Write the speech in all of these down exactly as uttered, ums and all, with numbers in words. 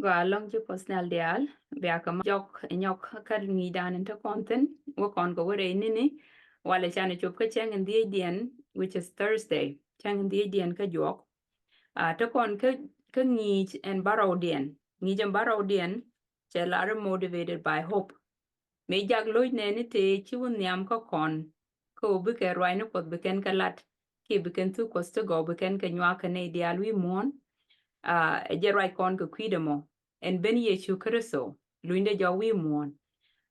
Gɔaa ɛlɔ̱ŋ, ci Puɔth Nhial diaal. Bia kɛ ma jɔk ɛ nyɔk kä ŋi̱i̱cdan in te kɔn thi̱n, wä kɔn kɛ wä rɛy ni̱ni, walɛ canɛ cop kä cäŋ in dhiecdiɛn, which is Thursday, cäŋ in dhiecdiɛn kä juɔk. Ah, te kɔn kä, kä ŋi̱i̱c ɛn bärɔwdiɛn, ŋi̱i̱c ɛn bärɔwdiɛn, cɛ lar i̱ Motivated by Hope. Mëë jak lo̱c nɛɛni tëë ci wä nhiam kä kɔn, kä ɣöö bikɛ ruacni Kuɔth bi kɛn kɛ lat, kiɛ bi kɛn thuk Kuɔth ti gɔw bi kɛn kɛ nyuak kɛ nɛy diaal wi̱i̱ muɔ̱ɔ̱n. Ah, ɛ jɛ ruac kɔn kɛ kui̱dɛ mɔ, ɛn ben Yecu Kritho, lunydɛ jɔk wi̱i̱ muɔ̱ɔ̱n.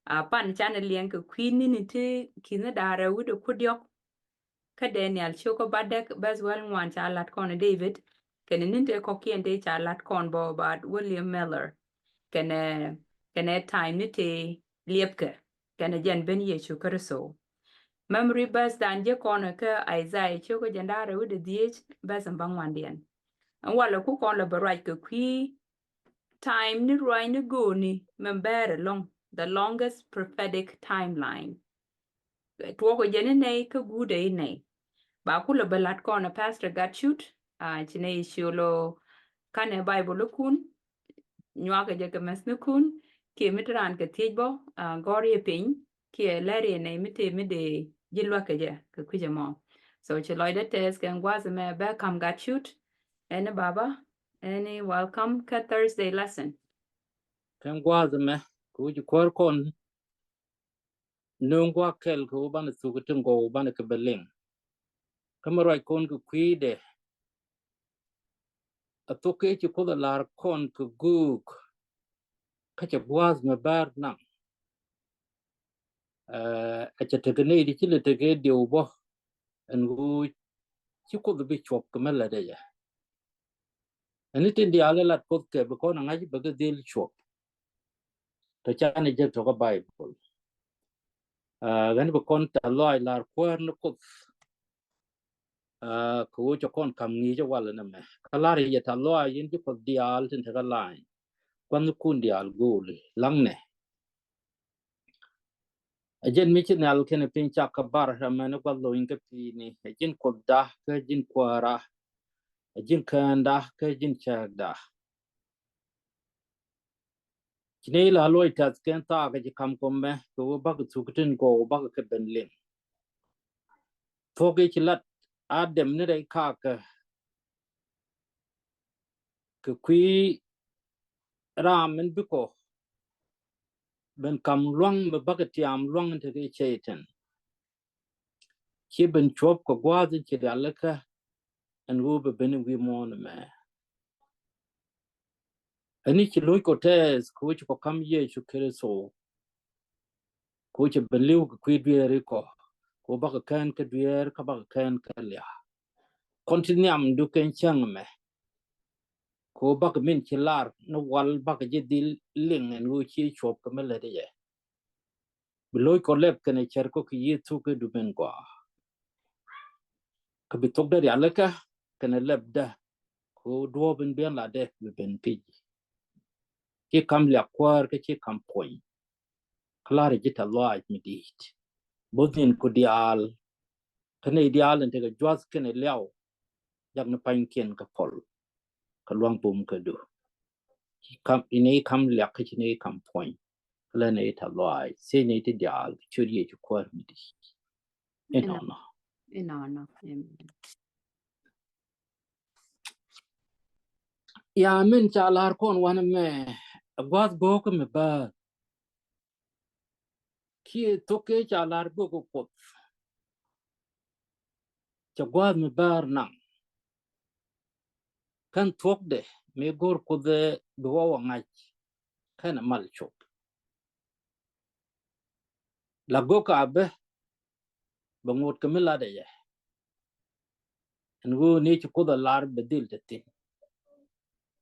Ah, pan canɛ liɛŋ kɛ kui̱ ni̱ni ti ki̱ni da̱ŋ rɛw wi̱cdɛ kur diɔ̱k, kä Daniel cio̱kä bädäk, bäth wäl ŋuan ca lat kɔn ɛ David, kɛnɛ ni̱n tëë kɔ̱kiɛn tëë ca lat kɔn bä, bä William Miller, kɛnɛ, kɛnɛ time ni tëë liɛpkɛ, kɛnɛ jɛn ben Yecu Kritho. Memory verse dan jek kɔn ɛ kä Isaiah cio̱kä jiɛn da̱ŋ rɛw wi̱cdɛ dhieec, bäth ɛn bäŋuandiɛn. Ɛn walɛ ku kɔn lɛ bä ruac kɛ kui̱ time ni ruac ni go̱o̱ni mɛn bɛɛr ɛlɔ̱ŋ, the longest prophetic timeline. Tuɔɔk jɛ ni nɛy kä guut ɛ inɛy. Ba kulɛ bä lat kɔn ɛ Pastor Gatcut, ah, ci nɛy ciöl ɔ kanɛ Bible ikun, nyuakɛ jɛ kɛ mɛthnikun, kiɛ mi te raan kɛ thiec bä, ah, gɔ̱r yɛ piny, kiɛ lɛr yɛ nɛy mi te mi dee ji̱ luäk kɛ jɛ kɛ kui̱c ɛmɔ. So ci lɔcdä tɛth kɛ gua̱a̱th ɛmɛ bä kam Gatcut, ɛn i̱ baba, ɛn i̱ welcome kä Thursday lesson. Kɛn gua̱a̱th ɛmɛ, kɛ wi̱c kuäär kɔn, nööŋ gua̱a̱th kɛl kɛ ɣöö banɛ thuk ɛ tin gɔw banɛ kɛ bɛ liŋ. Kä mi ruac kɔn kɛ kui̱dɛ, a thok kɛ ci Kuoth a la̱r kɔn kɛ göök, kä cɛ gua̱a̱th mi bäär naŋ. Eh, a cɛ tekɛ nɛy ti ci lɛ tekɛ diɛw bä, ɛn ɣöö ci Kuoth bi cuɔp kɛ mi lätdɛ jɛ. Ɛn ni tin diaal ɛ lat Kuoth kɛ bi kɔn a ŋa̱c bɛ kɛ dhil cuɔp. Tɔ canɛ jek tɔkä Baibol. Ah, ɣän bi kɔn tɛ̈th lɔaac la̱r kuäär ni Kuoth. Ah, kɛ ɣöö cɛ kɔn ka̱m ŋi̱i̱c ɛ walɛ nɛmɛ. Kä la̱r yɛ tɛ̈th lɔaac in ci Kuoth diaal tin tekɛ la̱a̱ny. Gua̱thnikun diaal gööli laŋnɛ. Ɛ jɛn mi ci nhial kɛnɛ piny cak kɛ bar, ɛ mɛn gua̱th lony kä pi̱i̱ni. Ɛ ji̱n Kuothda kä ji̱n kuäärä. Ɛ ji̱n käända kä ji̱n cääkda. Ci nɛy la luɔc tɛ̈th kɛn thaak kɛ ci ka̱m kɔmɛ kɛ ɣöö bakɛ thuk tin gɔw bakɛ kɛ ben liŋ. Thuɔ̱k i̱ ci lat Adam ni rɛy kakä kɛ kui̱ raam min bikɔ ben ka̱m lua̱ŋ mi bakɛ tiam lua̱ŋ in tekɛ Cɛytan. Ci ben cuɔp kɛ gua̱a̱th in ci rialikä ɛn ɣöö bɛ ben wi̱i̱ muɔ̱ɔ̱n ɛmɛ. Ɛn ni ci lo̱ckɔ tɛɛth kɛ ɣöö ci kɔ ka̱m Yecu Kritho. Kɛ ɣöö cɛ ben li̱w kɛ kui̱ dueeri kɔ. Kɛ ɣöö bakɛ kään kä dueer kä bakɛ kään kä lia̱a̱. Kɔn ti nhiamdu kɛn cäŋ ɛmɛ. Kɛ ɣöö bakɛ min ci lar ni wal bakɛ jɛ dhil liŋ ɛn ɣöö ci cuɔp kɛ mi lätdɛ jɛ. Bi lo̱ckɔ lɛp kɛnɛ cär kɔ kɛ Yecu kɛ dumen gɔaa. Kä bi thokdä rialikä kɛnɛ lɛpdä kɛ ɣöö duɔ̱ɔ̱p in bi ɣän latdɛ bi ben kä ji̱. Ci ka̱m liak kuäär kä ci ka̱m puɔ̱ny. Kä la̱rä ji̱ tɛ̈th lɔaac mi di̱i̱t. Bo̱th ninku diaal. Kä nɛy diaal in tekɛ jua̱th kɛnɛ liaw. Jak ni pa̱nykiɛn kä pɔl. Kä luaŋ bum kädu. Ci ka̱m, ci nɛy ka̱m liak kä ci nɛy ka̱m puɔ̱ny. Kä lɛ nɛy tɛ̈th lɔaac. Thiec nɛy ti diaal. Ciöt Yecu kuäär mi di̱i̱t. Inɔnɔ. Inɔnɔ. Amen. Ya min ca la̱r kɔn wanɛ mɛ. Ɛ gua̱a̱th go̱o̱kä mi bäär. Kiɛ thok kɛ ca la̱r go̱o̱kä Kuoth. Cɛ gua̱a̱th mi bäär naŋ. Kän thuɔ̱kdɛ mi go̱o̱r Kuoth ɛ bi wä wä ŋa̱c. Kän ɛ mal cop. La go̱o̱kä bä. Bɛ ŋot kɛ mi latdɛ jɛ. Ɛn ɣöö ni ci Kuoth a lar bɛ dhil te thi̱n.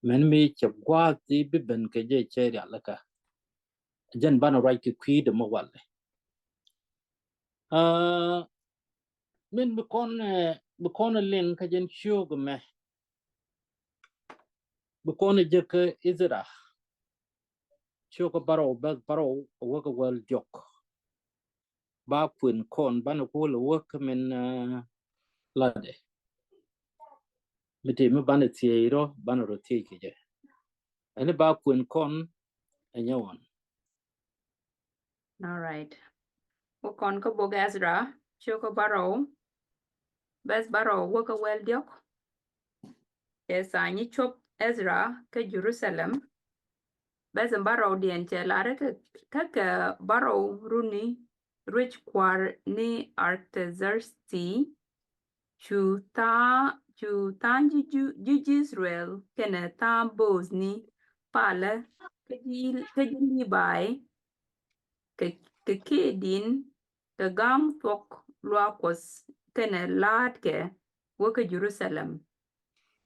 Mɛn mi cɛ gua̱a̱th i̱ bi ben kɛ jɛ cɛ rialikä. Jɛn banɛ ruac kɛ kui̱dɛ mi walɛ. Ah, min bi kɔn, eh, bi kɔn liŋ kä jɛn ciöök mɛ. Bi kɔn jek kä Ithra. Ciöök bärɔw bäth bärɔw a wäk a wäl diɔk. Ba kuën kɔn banɛ ku wä lɛ wäk kä min, eh, latdɛ. Mi tëë mi banɛ thiec rɔ banɛ rɔ thiec kɛ jɛ. Ɛn ba kuɛn kɔn ɛ nyɛ ɣɔn. All right. Wä kɔn kä bok Ezra, cio̱kä bärɔw, bɛth bärɔw wä kä wɛl diɔk. Cɛ tha̱a̱ŋ i̱ cop Ezra kä Jerusalem. Bɛth bärɔwdiɛn cɛ lar kä, kä kɛ bärɔw runi ruec kua̱r ni Artaxerxes. Cu tha̱a̱ŋ, cu tha̱a̱ŋ ji̱, ji̱, ji̱ Israel kɛnɛ tha̱a̱ŋ bo̱o̱thni palä kä ji̱, kä ji̱ Libai, kɛ, kɛ kɛɛdin, kɛ ga̱ŋ thuɔ̱k luaak Kuɔth kɛnɛ laatkɛ wä kä Jerusalem.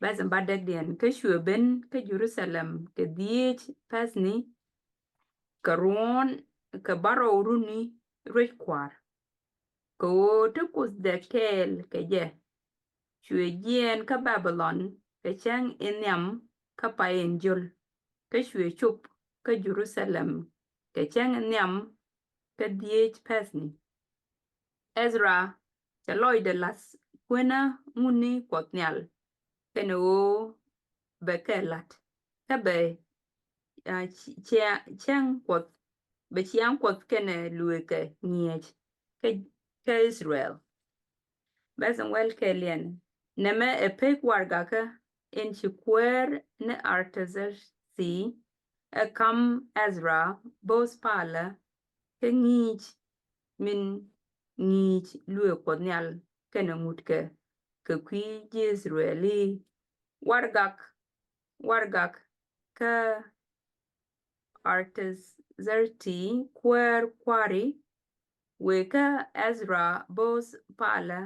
Bɛth in ba däkdiɛn, kä cuɛ ben kä Jerusalem kɛ dhieec pɛthni, kɛ ruɔ̱ɔ̱n, kɛ bärɔw runi ruec kua̱r. Kɛ ɣöö te Kuothdɛ kɛɛl kɛ jɛ, cuɛ jiɛɛn kä Babilɔn kɛ cäŋ in nhiam kä pay in jio̱l, kä cuɛ cop kä Jerusalem kɛ cäŋ in nhiam kä dhieec pɛthni. Ezra cɛ lɔcdɛ la̱th kuenä ŋuni Kuɔth Nhial, kɛnɛ ɣöö bɛ kɛ la̱t, kä bɛ, ah, ci-, cia-, ciaŋ Kuɔth, bɛ ciaŋ Kuɔth kɛnɛ lueekɛ ŋi̱eec kä, kä Israel. Bɛth in wɛl kɛɛliɛn, nɛmɛ ɛ pek warɛgakä in ci kuäär ni Artaxerxes ɛ ka̱m Ezra bo̱o̱th palä kä ŋi̱i̱c min ŋi̱i̱c luëë Kuɔth Nhial kɛnɛ ŋut kɛ, kɛ kui̱ ji̱ Israel i̱, warɛgak, warɛgak kä Artaxerxes kuäär kua̱ri, wëë kä Ezra bo̱o̱th palä,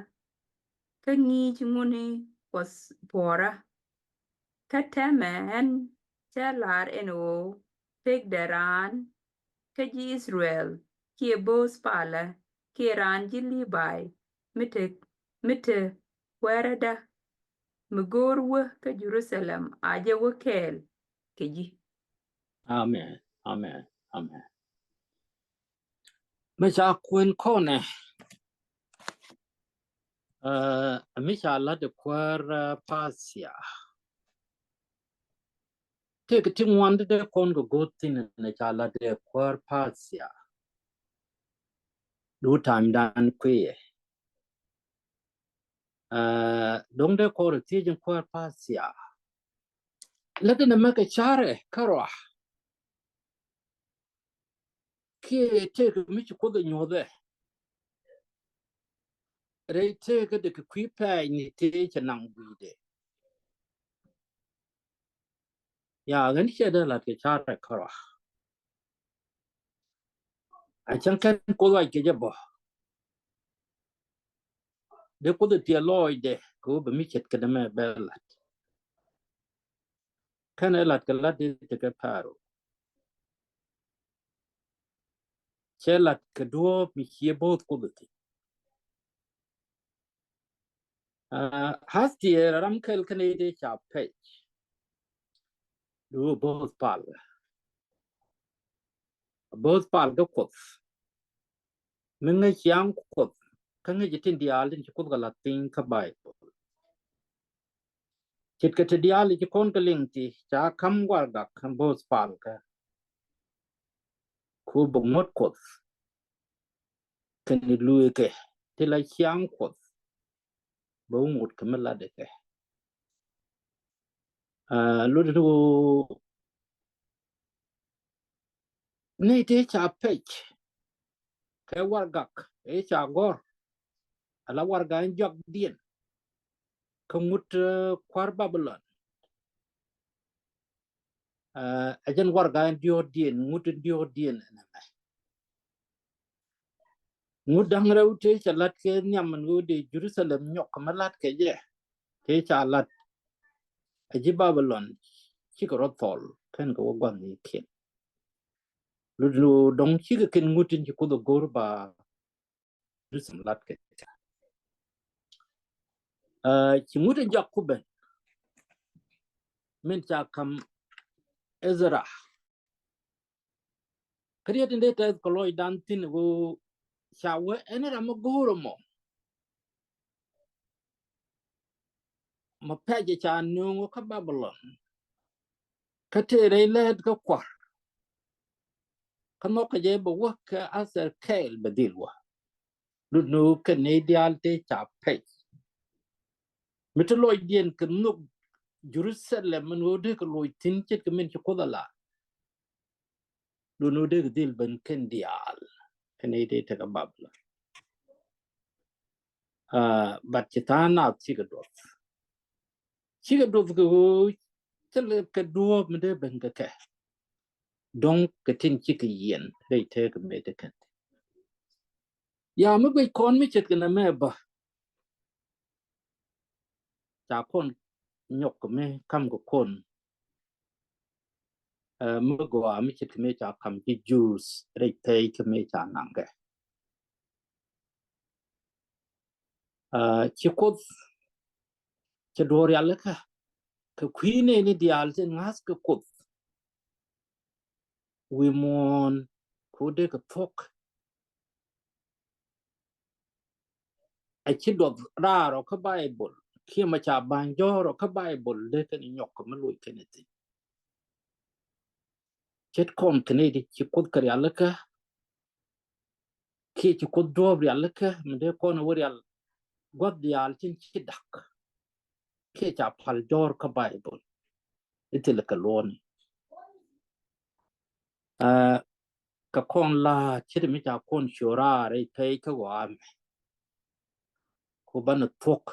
kä ŋi̱i̱c ŋuni Kuɔth puɔ̱ɔ̱rä. Kä täämɛ ɣän cä lar ɛn ɣöö pekdɛ raan kä ji̱ Israel kiɛ bo̱o̱th palä kiɛ raan ji̱ Libai mi te, mi te kuäärädä mi go̱o̱r wä kä Jerusalem a jɛ wä kɛɛl kɛ ji̱. Amen. Amen. Amen. Mi ca kuɛn kɔnɛ, eh, mi ca lat ɛ kuäär, eh, Persia. Tëëkɛ ti ŋuan ti dee kɔn kɛ go̱o̱th thi̱n ni ca lat ɛ kuäär Persia. Du ta̱a̱mdan kuiɛ. Eh, do̱ŋ dee kɔn thiec in kuäär Persia. Lätdɛ nɛmɛ kɛ carɛ kärɔa. Kiɛ tëëkɛ mi ci Kuoth ɛ nyuɔ̱thɛ. Rɛy tëëkädɛ kɛ kui̱ pɛɛcni tëë cɛ naŋ gui̱dɛ. Ya, ɣän cɛ dee la̱t kɛ carɛ kärɔa. A cäŋ kɛn Kuoth wac kɛ jɛ bä. Dee Kuoth ɛ thiɛ lɔɔcdɛ kɛ ɣöö bɛ mi ce̱tkɛ nɛmɛ bɛ la̱t. Kɛn ɛ la̱t kɛ la̱t dee tekɛ Paro. Cɛ la̱t kɛ duɔ̱ɔ̱p mi ciɛ bo̱o̱th Kuoth ɛ thi̱n. Ah, Athir ram kɛl kɛn i̱ dee ca pɛc. Duɔ̱ɔ̱p bo̱o̱th pal. Bo̱o̱th pal kä Kuoth. Mi ŋäc ciaŋ Kuoth kä ŋäc tin diaal tin ci Kuoth kɛ la̱th piny kä Baibol. Ce̱tkɛ ti diaal ci kɔn kɛ liŋ ti ca ka̱m warɛgak bo̱o̱th pal kä. Ku bɛ ŋuɔ̱t Kuɔth kɛnɛ luëëkɛ ti la ciaŋ Kuɔth. Bɛ wä ŋot kɛ mi latdɛ kɛ. Ah, lotdɛ ni ɣöö ni ti ca pɛc kɛ warɛgak ëë ca gɔ̱r. Ala warɛgak in jɔakdiɛn kä ŋut, eh, kua̱r Babilɔn. Ah, ɛ jɛn warɛgak in diɔ̱ɔ̱kdiɛn, ŋut in diɔ̱ɔ̱kdiɛn ɛn ɛmɛ. Ŋut da̱ŋ rɛw tëë ca la̱t kɛ nhiam ɛn ɣöö dee Jerusalem nyɔk kɛ mi la̱t kɛ jɛ. Tëë ca la̱t ɛ ji̱ Babilɔn cikɛ rɔ thɔl kɛn kɛ wä gua̱thnikiɛn. Lotdɛ ni ɣöö dɔ̱ŋ cikɛ kɛn ŋut in ci Kuoth ɛ go̱r ba Jerusalem la̱t kɛ jɛ. Ah, ci ŋut in jɔak ku ben min ca ka̱m Ezra. Kä riet in dee tɛth kɛ lɔcdan thi̱n ɣöö ca wee ɛn ram mi go̱o̱r ɛmɔ. Mɔ pɛcɛ ca nööŋ kä Babilɔn. Kä tëë rɛy lät kä kua̱r, kä nhɔk kɛ jɛ bɛ wä kɛ athɛr kɛɛl bɛ dhil wä. Duni kɛn nɛy diaal tëë ca pɛy. Mi te lɔcdiɛn kɛ nhök Jerusalem, min ɣöö dee kɛ loc thi̱n ce̱tkɛ min ci Kuoth a lar. Duni dee kɛ dhil ben kɛn diaal kɛn nɛy tëë tekɛ Babilɔn. Aa, but ci tha̱a̱ŋ naath cikɛ duɔth. Cikɛ duɔth kɛ ɣöö cä lɛ kɛ duɔ̱ɔ̱p mi dee ben kɛ kɛ. Dɔ̱ŋ kɛ tin cikɛ yiɛn rɛy tëëkɛ mëë te kɛn. Ya mi guic kɔn mi ce̱tkɛ nɛmɛ bä. Ca kɔn nyɔk kɛ mi kam kɛ kɔn. Ɛ, mi gɔaa mi ce̱tkɛ mi ca kam ji̱ Jews rɛy pɛy kɛ mi ca naŋkɛ. Ɛ, ci Kuoth cɛ duɔ̱ɔ̱r rialikä kɛ kui̱ nɛɛni diaal tin ŋa̱th kɛ Kuoth wi̱i̱ muɔ̱ɔ̱n kɛ wä dee kɛ thuɔ̱k. A ci duɔth raar ɔ kä Baibol kiɛ ma ca ba̱ny jɔ̱ɔ̱r ɔ kä Baibol dee kɛn nyɔk kɛ mi loc kɛn thi̱n. Ce̱t kɔn kɛn di ci Kuoth kɛ rialikä kiɛ ci Kuoth duɔ̱ɔ̱p rialikä mi dee kɔn wä rial gua̱th diaal tin ci dak kiɛ ca pal jɔ̱ɔ̱r kä Baibol. I̱ thilɛ kɛ luɔ̱ɔ̱ni. Aa, kɛ kɔn la ce̱t mi ca kɔn cio̱raar i̱ pɛy kä ɣɔaa mɛ. Ku banɛ thuɔ̱k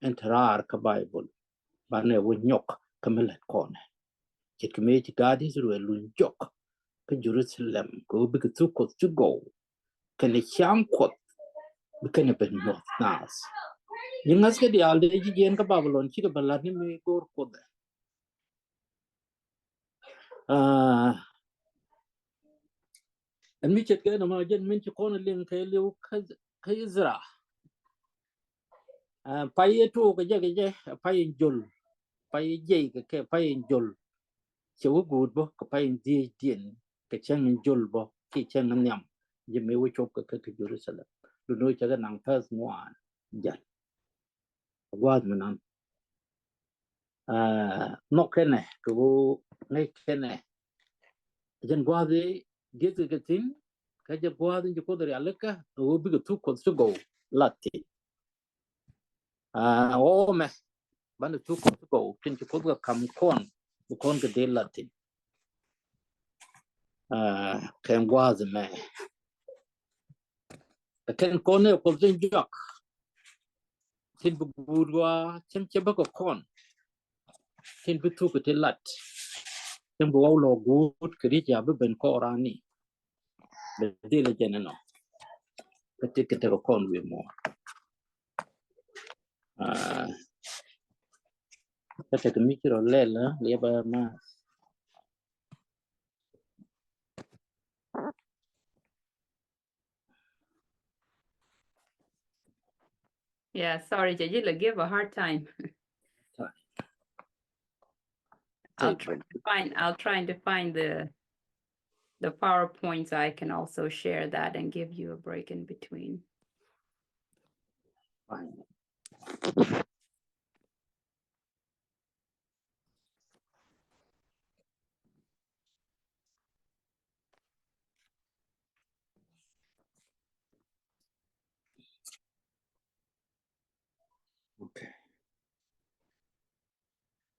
ɛn te raar kä Baibol banɛ wä nyɔk kä mi lät kɔnɛ. Ce̱tkɛ mëë ci gaat Israel luny jɔk kä Jerusalem kɛ ɣöö bikɛ thuk Kuɔth ti gɔw kɛnɛ ciaŋ Kuɔth bi kɛnɛ ben nyuɔth naath. Ji̱ ŋa̱thkä diaal dee ji̱ jiɛn kä Babilɔn cikɛ ben la̱t ni mëë go̱o̱r Kuoth ɛ. Aa, ɛn mi ce̱tkɛ nɔmɔ jɛn min ci kɔn liŋ kɛ liw kä, kä Izra. Aa, pay i̱ tuuk kɛ jɛ kɛ jɛ, pay in jol, pay i̱ jiɛy kɛ kɛ, pay in jol. Cɛ wä guut bä kɛ pay in dhiecdiɛn kɛ cäŋ in jol bä kiɛ cäŋ in nhiam. Jɛ mëë wä cop kɛ kɛ kɛ Jerusalem. Duni cɛ kɛ naŋ pɛth ŋuan jal. Gua̱a̱th mi nan. Aa, nhɔk kɛnɛ kɛ ɣöö ŋäc kɛnɛ. Jɛn gua̱a̱th i̱ dieth kɛ thi̱n kä jɛ gua̱a̱th in ci Kuoth rialikä kɛ ɣöö bikɛ thuk Kuɔth ti gɔw la̱t thi̱n. Aa, ɣɔw mɛ banɛ thuk Kuɔth ti gɔw tin ci Kuoth kɛ ka̱m kɔn bi kɔn kɛ dee la̱t thi̱n. Aa, kɛn gua̱a̱th mɛ. Kɛ kɛn kɔn ni Kuɔth tin juak tin bi guut wa cɛm cɛ bä kɛ kɔn tin bi thuk kɛ ti lat tin bi waw lɔ guut kɛ ri̱c ya bi ben kɔɔrani. Bɛ dhil jɛn inɔ kɛ ti kɛ tekɛ kɔn wi̱i̱ muɔ̱ɔ̱n. Aa, kɛ tekɛ mi ci rɔ lɛl liɛpɛ ma. Yeah, sorry, Jajila, give a hard time. I'll try to find, I'll try to find the, the PowerPoint so I can also share that and give you a break in between. Fine. Okay.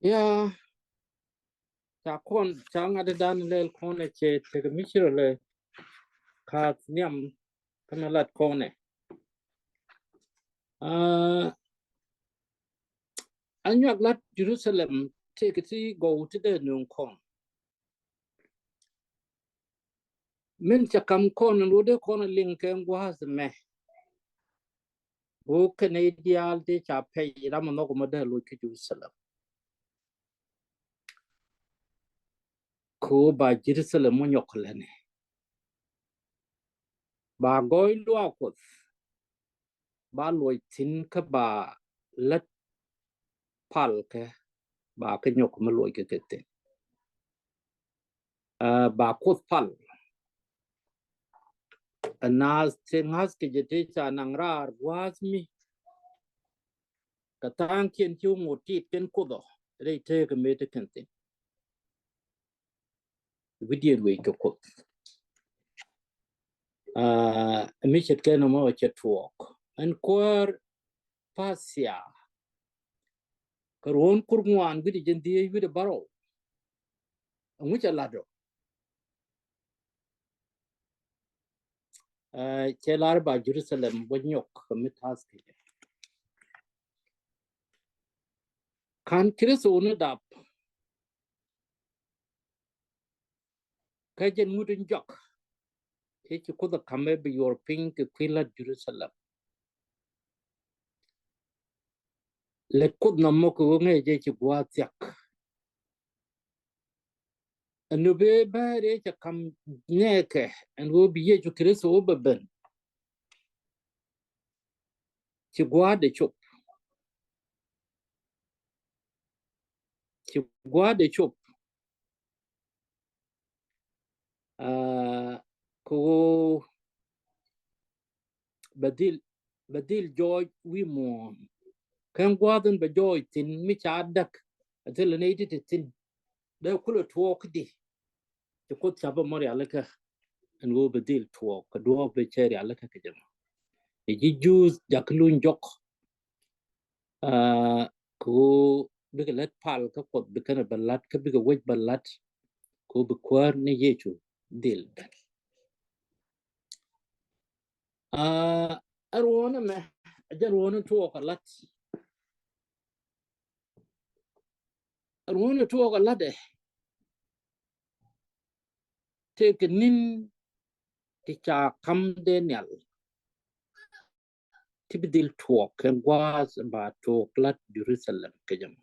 Yeah. Ca kɔn, ca ŋa̱t dan lɛl kɔn ɛ cɛ tekɛ mi ci rɔ lɛ kath nhiam kä mi lat kɔn ɛ. Aa, a nyuak lat Jerusalem tekɛ ti gɔw ti dee nuŋ kɔn. Min ca kam kɔn in wä dee kɔn in liŋ kɛ gua̱a̱th mɛ. Wä kɛnɛ diaal dee ca pɛy ram in nhɔk mɔ dee loc kä Jerusalem. Kɛ ɣöö ba Jerusalem wä nyɔk kɛ lɛnɛ. Ba gɔɔy luaak Kuɔth. Ba luɔc thi̱n kä ba lät pal kɛ ba kɛ nyɔk mi luɔc kɛ kɛ thi̱n. Aa, ba Kuoth pal. Ɛ naath ti ŋa̱th kɛ jɛ ti ca naŋ raar gua̱a̱th mi. Kɛ tha̱a̱ŋkiɛn ci wä ŋot tit kɛn Kuoth ɔ rɛy tëëkɛ mëë ti kɛn thi̱n. wi̱diɛn wec kɛ Kuoth. Aa, mi ce̱tkɛ nɔmɔ cɛ tuɔɔk. Ɛn kuäär Pathia, kɛ ruɔ̱n kur ŋuan wi̱cdɛ jiɛn dhieec wi̱cdɛ bärɔw. Ɛŋu cɛ lat ɔ? Aa, cɛ lar ba Jerusalem wä nyɔk kɛ mi ta̱th kɛ jɛ. Ka̱n Kritho ni dap kä jɛn ŋut in jɔk, cɛ ci Kuoth ɛ ka̱m ɛ bi yuɔr piny kɛ kui̱ lat Jerusalem. Lät Kuoth nɔmɔ kɛ ɣöö ŋäcɛ jɛ ci gua̱a̱th thia̱k. Ɛn ɣöö bi bäri cɛ ka̱m nɛɛkɛ ɛn ɣöö bi Yecu Kritho wä bɛ ben, ci gua̱a̱th dee cop. Ci gua̱a̱th dee cop. Aa, kɛ ɣöö bɛ dhil, bɛ dhil jɔɔc wi̱i̱ muɔ̱ɔ̱n. Kɛn gua̱a̱th in bɛ jɔɔc thi̱n mi ca däk, a thilɛ nɛy ti te thi̱n. Dee kulɛ tuɔɔk di. Ci Kuoth ca̱pɛ mɔ rialikä ɛn ɣöö bɛ dhil tuɔɔk kɛ duɔ̱ɔ̱p bɛ cɛ rialikä kɛ jɛ mɔ. I̱ ji̱ Juudh jakä luny jɔk. Aa, kɛ ɣöö bikɛ lät pal kä Kuɔth bi kɛn ɛ bɛ la̱t kä bikɛ wec bɛ la̱t kɛ ɣöö bi Kuäär ni Yecu dhil ben. Aa, ɛ ruɔ̱n ɛmɛ, ɛ jɛn ruɔ̱n in tuɔɔk ɛ la̱t. Ɛ ruɔ̱n in tuɔɔk ɛ la̱t ɛ. Tëëkɛ ni̱n ti ca ka̱m Daniel ti bi dhil tuɔɔk kɛn gua̱a̱th ba tuɔɔk lat Jerusalem kɛ jɛ mɔ.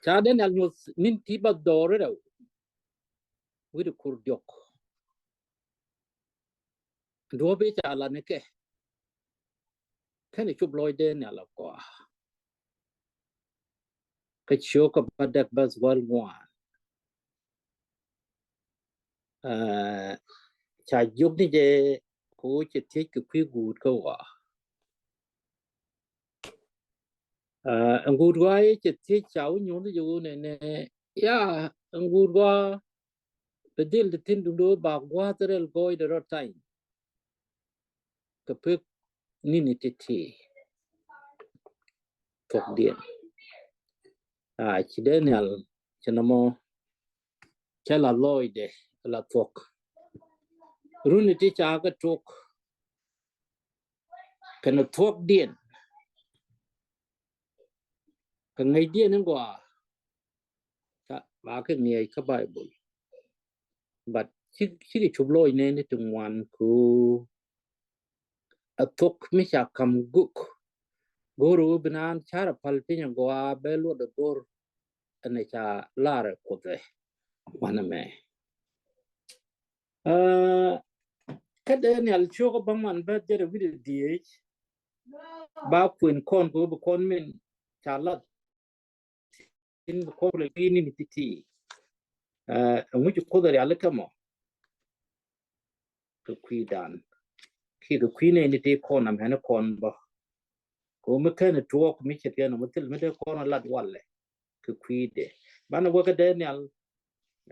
Ca Daniel nyuɔth ni̱n ti ba dhɔr rɛw wi̱cdɛ kur diɔ̱k. Duɔ̱ɔ̱p i̱ ca lat ni kɛ kɛn i̱ cop lɔc Daniel a gɔaa. Kä ciök kä bädäk bäth wäl ŋuan. Aa, ca jiök ni jɛ kɛ ɣöö cɛ thiec kɛ kui̱ guut kä ɣɔaa. Aa, ɛn guut ɣɔaa i̱ cɛ thiec ca wä nyuɔ̱th jɛ ɣöö nɛnɛ, ya, ɛn guut ɣɔaa bɛ dhil ti thi̱n duundɛ ɣöö ba gua̱a̱th rɛl gɔɔydɛ rɔ tany. Kɛ pek ni̱ni ti̱ti̱ thuɔ̱kdiɛn. Aa, ci Daniel ci nɔmɔ cɛ la lɔcdɛ la thuɔ̱k. Runi ti ca kɛ tok kɛnɛ thuɔ̱kdiɛn. Kɛ ŋäcdiɛn in gɔaa ca ba kɛ ŋiɛc kä Baibol. But ci, cikɛ cop lɔc nɛɛni ti ŋuan kɛ ɣöö a thok mi ca ka̱m gök. Go̱o̱r ɣöö bi naan carɛ pal piny a gɔaa bɛ luɔt a go̱o̱r ɛn ɛ ca lar ɛ Kuoth ɛ wanɛ mɛ. Aa, kä Daniel ciök kä bäŋuan bä jɛrɛ wi̱cdɛ dhieec. Ba kuën kɔn kɛ ɣöö bi kɔn min ca lat in bi kɔn lɛ kui̱ ni̱ni ti̱ti̱. Aa, ɛŋu ci Kuoth a rialikä mɔ kɛ kui̱dan kiɛ kɛ kui̱ nɛɛni ti kɔn amɛni kɔn bä. Kɛ ɣöö mi kɛn tuɔɔk mi ce̱tkɛ nɔmɔ thil mi dee kɔn a lat walɛ kɛ kui̱dɛ. Banɛ wä kä Daniel,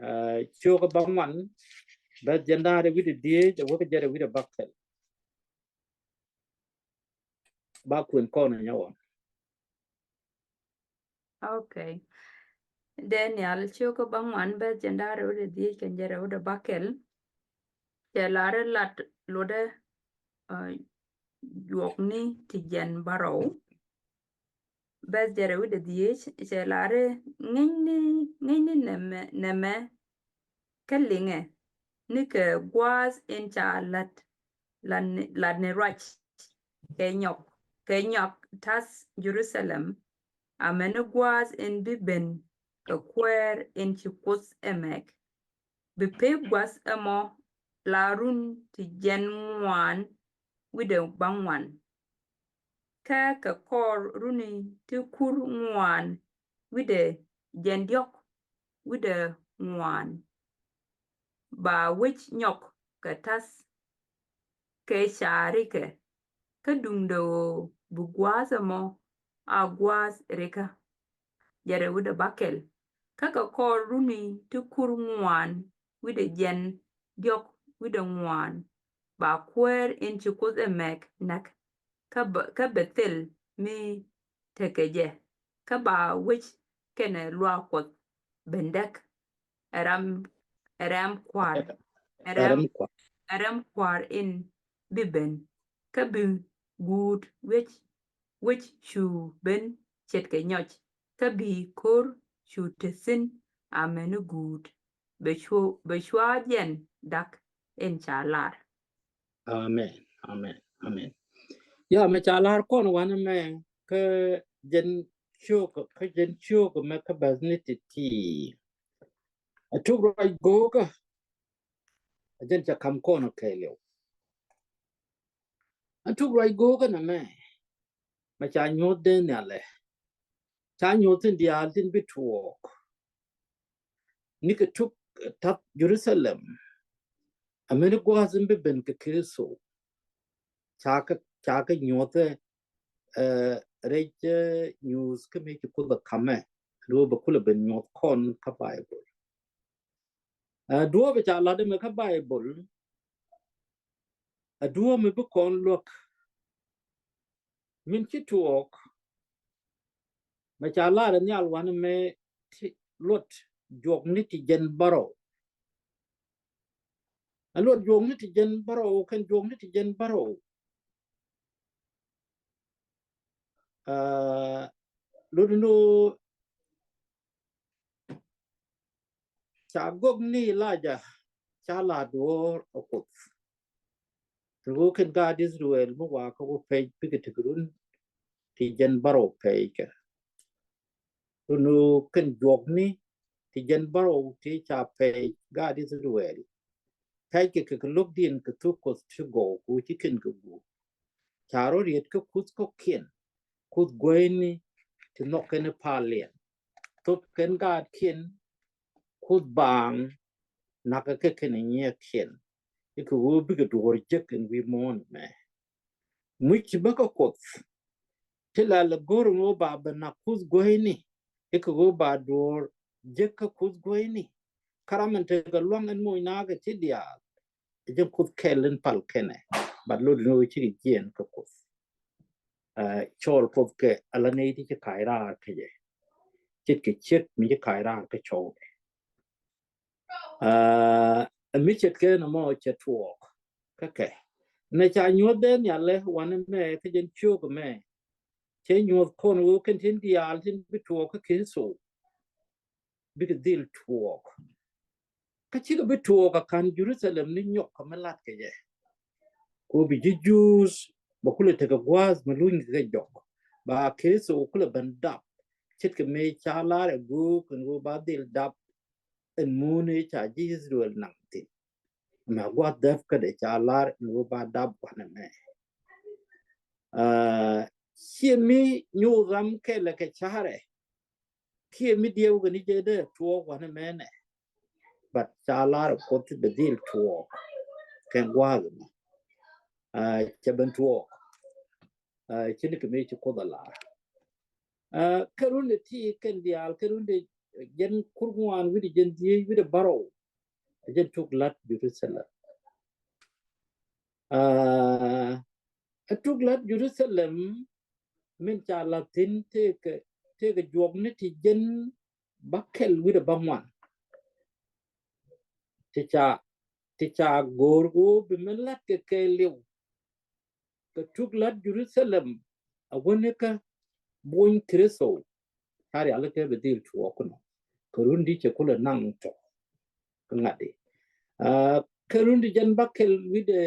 aa, ciök kä bäŋuan bä jɛn da̱ŋ rɛw wi̱cdɛ dhieec a wä kä jɛn rɛw wi̱cdɛ bäkɛl. Ba kuën kɔn a nyɔwɔ. Okay. Daniel ciök kä bäŋuan bä jɛn da̱ŋ rɛw wi̱cdɛ dhieec kɛ jɛn rɛw wi̱cdɛ bäkɛl. Cɛ lar i̱ lat luɔtdɛ, aa, juɔkni ti jɛn bärɔw. Bäth jɛn rɛw wi̱cdɛ dhieec cɛ lar i̱ ŋäcni, ŋäcni nɛmɛ, nɛmɛ kä liŋɛ nikɛ gua̱a̱th in ca lat, latni, latni ruac kɛ nyɔk, kɛ nyɔk ta̱th Jerusalem. Amäni gua̱a̱th in bi ben kɛ kuäär in ci Kuoth ɛ mɛk. Bi pek gua̱th ɛmɔ la run ti jɛn ŋuan wi̱cdɛ bäŋuan. Kä kɛ kɔr runi ti kur ŋuan wi̱cdɛ jɛn diɔ̱k wi̱cdɛ ŋuan. Ba wec nyɔk kɛ ta̱th kɛ ca rikɛ. Kä duundɛ ɣöö bi gua̱a̱th ɛmɔ a gua̱a̱th rikä. Jɛn rɛw wi̱cdɛ bäkɛl. Kä kɛ kɔr runi ti kur ŋuan wi̱cdɛ jiɛn diɔ̱k wi̱cdɛ ŋuan, ba kuäär in ci Kuoth ɛ mɛk näk, kä bɛ, kä bɛ thil mi tekɛ jɛ, kä ba wec kɛnɛ luaak Kuɔth ben däk. Ɛ ram, ɛ ram kua̱r, ɛ ram, ɛ ram kua̱r in bi ben, kä bi guut wec, wec cu ben ce̱tkɛ nyɔc, kä bi ko̱r cu te thi̱n amäni guut. Bɛ cu, bɛ cua jiɛn dak in ca lar. Amen, amen, amen. Ya, mɛ ca lar kɔn wanɛ mɛ kä jɛn ciök, kä jɛn ciök mɛ kä bäth ni ti̱ti̱. A tuk ruac go̱o̱kä, a jɛn ca kam kɔn kɛɛliw. A tuk ruac go̱o̱kä nɛ mɛ, mɛ ca nyuɔ̱th dee nhialɛ. Ca nyuɔ̱th tin diaal tin bi tuɔɔk. Nikɛ tuk tath Jerusalem. Amäni gua̱a̱th in bi ben kɛ Kritho. Ca kɛ, ca kɛ nyuɔ̱thɛ, eh, rɛc, eh, nyuuth kä mi ci Kuoth ɛ kamɛ. Duɔ̱ɔ̱p bɛ kulɛ ben nyuɔ̱th kɔn kä Baibol. Eh, duɔ̱ɔ̱p bɛ ca lat mɛ kä Baibol. A duɔ̱ɔ̱p mi bi kɔn luäk. Min ci tuɔɔk. Mɛ ca lar nhial wanɛ mɛ ti luɔt juɔkni ti jɛn bärɔw. A luɔt juɔkni ti jɛn bärɔw, kɛn juɔkni ti jɛn bärɔw. Ah, luɔt ni ca gɔk ni Elijah ca la duɔ̱ɔ̱r a Kuoth. Ti ɣöö kɛn gaat Israel mi wa kä wä pɛc bikɛ ti kɛ run ti jɛn bärɔw pɛc kɛ. Run ɣöö kɛn juɔkni ti jɛn bärɔw ti ca pɛc gaat Israel. Pɛc kɛ kɛ kɛ lo̱kdiɛn kɛ thuk Kuɔth ti gɔw kɛ wä ci kɛn kɛ guur. Ca rɔ riet kä kuth kɔkiɛn, kuth gueyni ti nhɔk kɛn paliɛn. Thop kɛn gaatkiɛn, kuth baaŋ, nakä kɛ kɛn nyiɛkiɛn. Ikɛ ɣöö bikɛ duɔ̱ɔ̱r jek in wi̱i̱ muɔ̱ɔ̱n mɛ. Muc bä kä Kuoth. Ti la lɛ go̱r ŋo̱ ba bɛ nak kuth gueyni. Ikɛ ɣöö ba duɔ̱ɔ̱r jek kä kuth gueyni. Kä ram in tekɛ luaŋ in moc nakä ti diaal. Jɛ kuth kɛl in pal kɛnɛ. But lot ni ɣöö cikɛ jiɛn kä Kuoth. Ah, cɔɔl Kuoth kɛ ala nɛy ti ci ka̱c raar kä jɛ. Ce̱tkɛ ciek mi ci ka̱c raar kä cɔwdɛ. Ah, mi ce̱tkɛ nɔmɔ cɛ tuɔɔk kä kɛ. Nɛ ca nyuɔth dee nhialɛ wanɛ mɛ kä jɛn ciök mɛ. Cɛ nyuɔth kɔn ɣöö kɛn tin diaal tin bi tuɔɔk kä Kritho. Bikɛ dhil tuɔɔk. Kä cikɛ bi tuɔɔk a ka̱n Jerusalem ni nyɔk kä mi lat kɛ jɛ. Kɛ ɣöö bi ji̱ Juudh bɛ kulɛ tekɛ gua̱a̱th mi luny kɛ jɔk. Ba Kritho kulɛ ben dap. Ce̱tkɛ mëë ca lar ɛ göök ɛn ɣöö ba dhil dap. Ɛn muun ëë ca ji̱ Israel naŋ thi̱n. Mɛ gua̱th dhäp kädɛ ca lar ɛn ɣöö ba dap gua̱n ɛmɛ. Ah, ciɛ mi nyuuth ram kɛlɛ kɛ ca̱rɛ. Kiɛ mi diɛw kɛ ni jɛ dee tuɔɔk wanɛ mɛnɛ. But ca lar Kuoth bɛ dhil tuɔɔk kɛn gua̱a̱th mɔ. Ah, cɛ ben tuɔɔk. Ah, cini kɛ mi ci Kuoth a lar. Ah, kɛ rundɛ ti kɛn diaal, kɛ rundɛ jɛn kur ŋuan wi̱dɛ jɛn dhieec wi̱dɛ bärɔw. Jɛn tuk lat Jerusalem. Ah, a tuk lat Jerusalem min ca lat thi̱n tekɛ, tekɛ juɔkni ti jɛn bäkɛl wi̱dɛ bäŋuan. Ti ca, ti ca go̱o̱r ɣöö bi min lat kɛ kɛɛliw. Kɛ tuk lat Jerusalem a wäni kä buɔ̱ny Kritho. Ca rialikä bɛ dhil tuɔɔk kɛ nɔ. Kɛ run di cɛ kulɛ naŋ tɔ. Kä ŋa̱t di. Ah, kɛ run di jɛn bäkɛl wi̱dɛ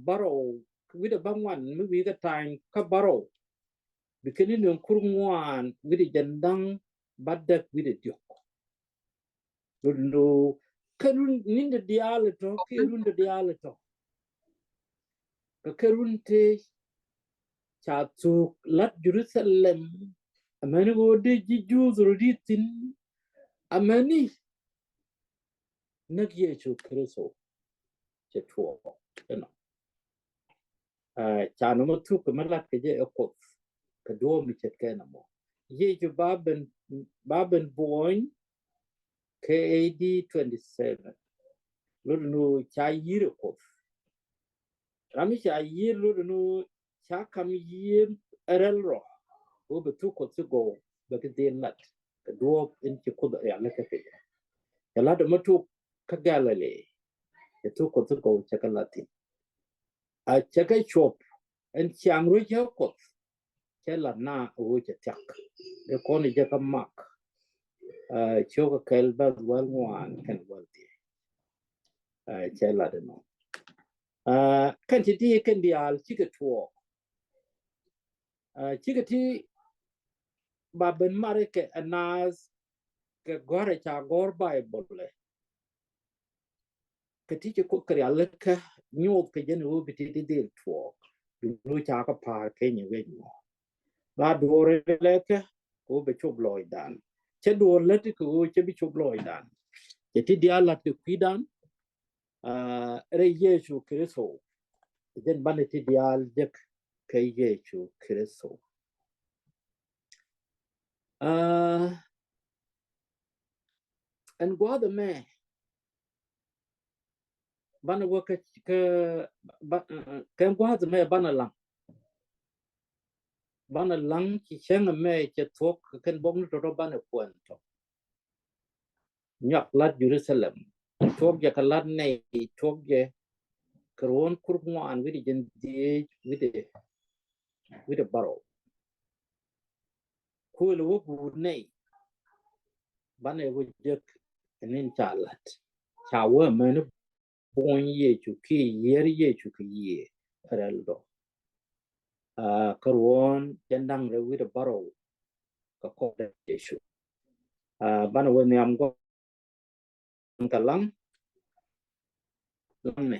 bärɔw, wi̱dɛ bäŋuan mi wi̱i̱ kɛ ta̱a̱ny kä bärɔw. Bi kɛn ni nööŋ kur ŋuan wi̱dɛ jɛn da̱ŋ bädäk wi̱dɛ diɔ̱k. Run lo kɛ run ni̱n dee diaal tɔ, kɛ run dee diaal tɔ. Kɛ kɛ run te ca thuk lat Jerusalem. Amäni ɣöö dee ji̱ Juudh rɔ di̱t thi̱n. Amäni näk Yecu Kritho. Cɛ tuɔɔk ɛnɔ. Ah, ca nɔmɔ thuk kɛ mi lat kɛ jɛ ɛ Kuoth kɛ duɔ̱ɔ̱p mi ce̱tkɛ nɔmɔ. Yecu ba ben, ba ben buɔ̱ny kɛ A D twenty seven. Lot ni ca yi̱r ɛ Kuoth. Ram mi ca yi̱r lot ni ca kam yi̱r ɛ rɛl rɔ. Wä bɛ thuk Kuoth ti gɔw bɛ kɛ dhil lat kɛ duɔɔp in ci Kuoth rial ni kɛ piny. Cɛ lat ɛmɛ tuk kä Galili. Cɛ thuk Kuoth ti gɔw cɛ kɛ lat thi̱n. A cɛ kɛ cuɔp ɛn ciaŋ ruec cɛ Kuoth. Cɛ lat na a wä cɛ thiak. Dee kɔn jɛ kä Mak. Ciök kɛl bäth wäl ŋuan kɛn wäl dhiec. Cɛ lat inɔ. Kɛn ti ti kɛn diaal cikɛ tuɔɔk. Cikɛ ti ba ben mari kɛ anath kɛ gɔrɛ ca gɔr Baibol ɛ. Kɛ ti ci Kuoth kɛ rialikä nyuɔth kɛ jɛn ɣöö bi ti ti dhil tuɔɔk. Bi nu ca kɛ pa̱a̱r kɛ nyi wec mɔ. La duɔr lɛkɛ kɛ ɣöö bɛ cop lɔɔcdan. Cɛ duɔr lät kɛ ɣöö cɛ bi cop lɔɔcdan. Cɛ ti diaal lat kɛ kui̱dan. Rɛy Yecu Kritho. Jɛn banɛ ti diaal jek kɛ Yecu Kritho. Ɛn gua̱a̱th ɛmɛ banɛ wä kä kä kɛ gua̱a̱th ɛmɛ banɛ laŋ. Banɛ laŋ ci cäŋ ɛmɛ cɛ thuɔ̱k kɛn buɔk ni tɔ̱tɔ̱ banɛ kuɛn tɔ. Nyuak lat Jerusalem. Tuɔk jɛ kɛ lat nɛy, tuɔk jɛ kɛ ruɔ̱n kur ŋuan wi̱cdɛ jiɛn dhieec wi̱cdɛ, wi̱cdɛ bärɔw. Kuël wä guut nɛy. Banɛ wä jek ɛn in ca lat. Ca wä mɛni buny Yecu kiɛ yier Yecu kɛ yiëë rɛl dɔ. Kä ruɔ̱n jɛn da̱ŋ rɛw wi̱cdɛ bärɔw kɛ kɔr Yecu. Banɛ wä nhiam gua̱n kɛ laŋ. Laŋ ni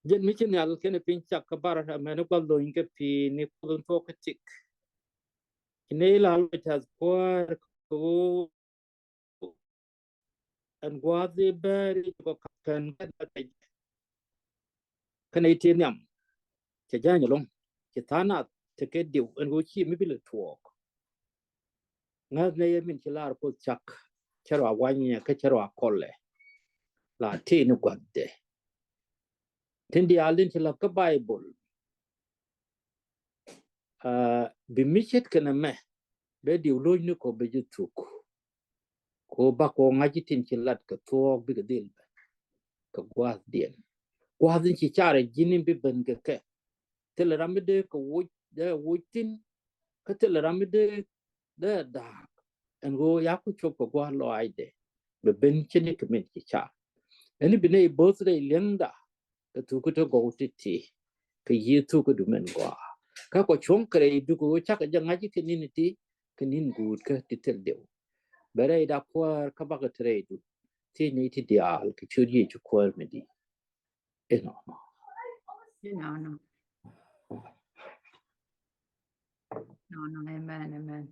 jɛn mi ci nhial kɛnɛ piny cak kä bar mɛni gua̱l dhony kɛ pi̱i̱ ni Kuoth thuɔk kä tik. Ci ney la lɔ cath kuäär kɛ ɣöö ɛn gua̱a̱th i̱ bɛɛri kɔ kɛn kɛn kɛ kɛn i̱ ti nhiam. Cɛ ja̱ny ɛlɔ̱ŋ ci tha̱a̱ŋ nath tekɛ diw ɛn ɣöö ci mi bi lɛ tuɔɔk. Ŋäth nɛ yɛ min ci lar Kuoth cak cɛ rɔ a wanyɛ kä cɛ rɔ a kɔlɛ. La ti ni gua̱th dɛ tin diaal din ci la̱th kä Baibol. Bi mi ce̱tkɛ nɛmɛ bɛ diw lo̱cnikɔ bɛ jɛ thuk. Kɛ ɣöö bakɔ ŋa̱c i̱ tin ci lat kɛ thuɔɔk bikɛ dhil bɛ kɛ gua̱a̱thdiɛn. Gua̱a̱th in ci carɛ ji̱n in bi ben kɛ kɛ. Thilɛ ram mi dee kɛ woc dee woc thi̱n. Kä thilɛ ram mi dee dee da̱a̱k. Ɛn ɣöö ya ku cop kɛ gua̱a̱th lɔaacdɛ bɛ ben cini kɛ min ci car. Ɛn i̱ bi nɛy birthday li̱eŋda kɛ thuki ti gɔw ti̱ti̱ kɛ yiëë thuki du min gɔaa. Kä kɔ cuɔ̱ŋ kɛ rɛy duk ɣöö cakɛ jɛ ŋa̱c i̱ kɛ ni̱n iti kɛ ni̱n guut kä ti thil diw. Bɛ rɛy da kuäär kä bakɛ ti rɛy duk ti ni ti diaal kɛ ciöt Yecu kuäär mi di. Inɔ. Inɔ, inɔ. Inɔ, inɔ. Amen, amen.